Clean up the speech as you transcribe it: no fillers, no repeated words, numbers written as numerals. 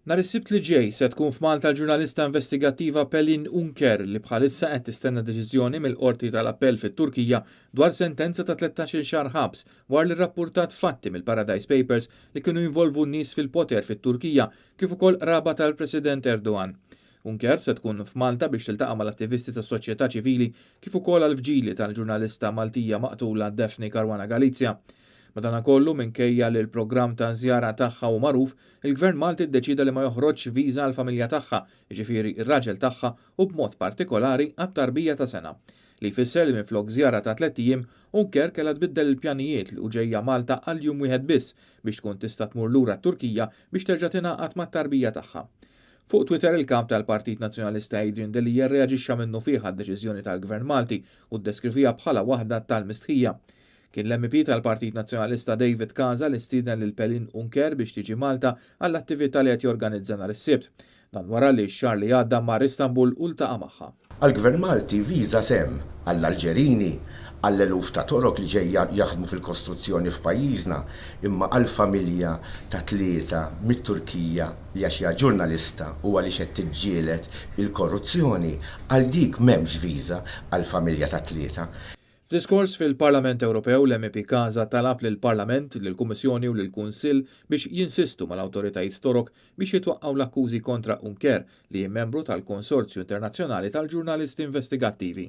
Nhar is-Sibt li ġej se tkun f'Malta l-ġurnalista investigattiva Pelin Unker li bħalissa qed tistenna deċiżjoni mill-Qorti tal-Appell fit-Turkija dwar sentenza ta' 13-il xahar ħabs wara li rrappurtat fatti mill-Paradise Papers li kienu jinvolvu nies fil-poter fit-Turkija kif ukoll qraba tal-President Erdogan. Unker se tkun f'Malta biex tiltaqa' mal-attivisti tas-soċjetà ċivili kif ukoll għall-vġili tal-ġurnalista Maltija maqtula Daphne Caruana Galizia. Madankollu, minkejja li l-programm ta' żjara tagħha hu magħruf, il-Gvern Malti ddeċieda li ma joħroġx viża għall-familja tagħha, jiġifieri r-raġel tagħha u b'mod partikolari għat-tarbija ta' sena. Li jfisser li minflok żjara ta' tlett ijiem, Unker kellha tbiddel il-pjanijiet u ġejja Malta għal jum wieħed biss biex tkun tista' tmur lura t-Turkija biex terġa' tingħaqad mat-tarbija tagħha. Fuq Twitter il-Kap tal-Partit Nazzjonalista Adrian Delia rreaġixxa minnufih għad-deċiżjoni tal-Gvern Malti u ddeskriviha bħala waħda tal-mistħija. Kien l-MEP tal-Partit Nazzjonalista David Casa li stieden lil Pelin Unker biex tiġi Malta għall-attività li qed jorganizza nhar is-Sibt. Dan wara li x-xahar li għadda mar Istanbul u ltaqa' magħha. Għall-Gvern Malti viżas hemm għall-Alġerini, għall-eluf ta' Torok li ġejja jaħdmu fil-kostruzzjoni f'pajjiżna, imma għall-familja ta' tlieta mit-Turkija li għax hija ġurnalista u għaliex qed tiġġieled il-korruzzjoni, għal dik m'hemmx viża għall-familja ta' tlieta. F'diskors fil-Parlament Ewropew, l-MEP Casa talab lill-Parlament, lill-Kummissjoni u lill-Kunsill biex jinsistu mal-awtoritajiet Torok biex jitwaqqgħu l-akkużi kontra Unker, li hi membru tal-Konsorzju Internazzjonali tal-Ġurnalisti Investigattivi.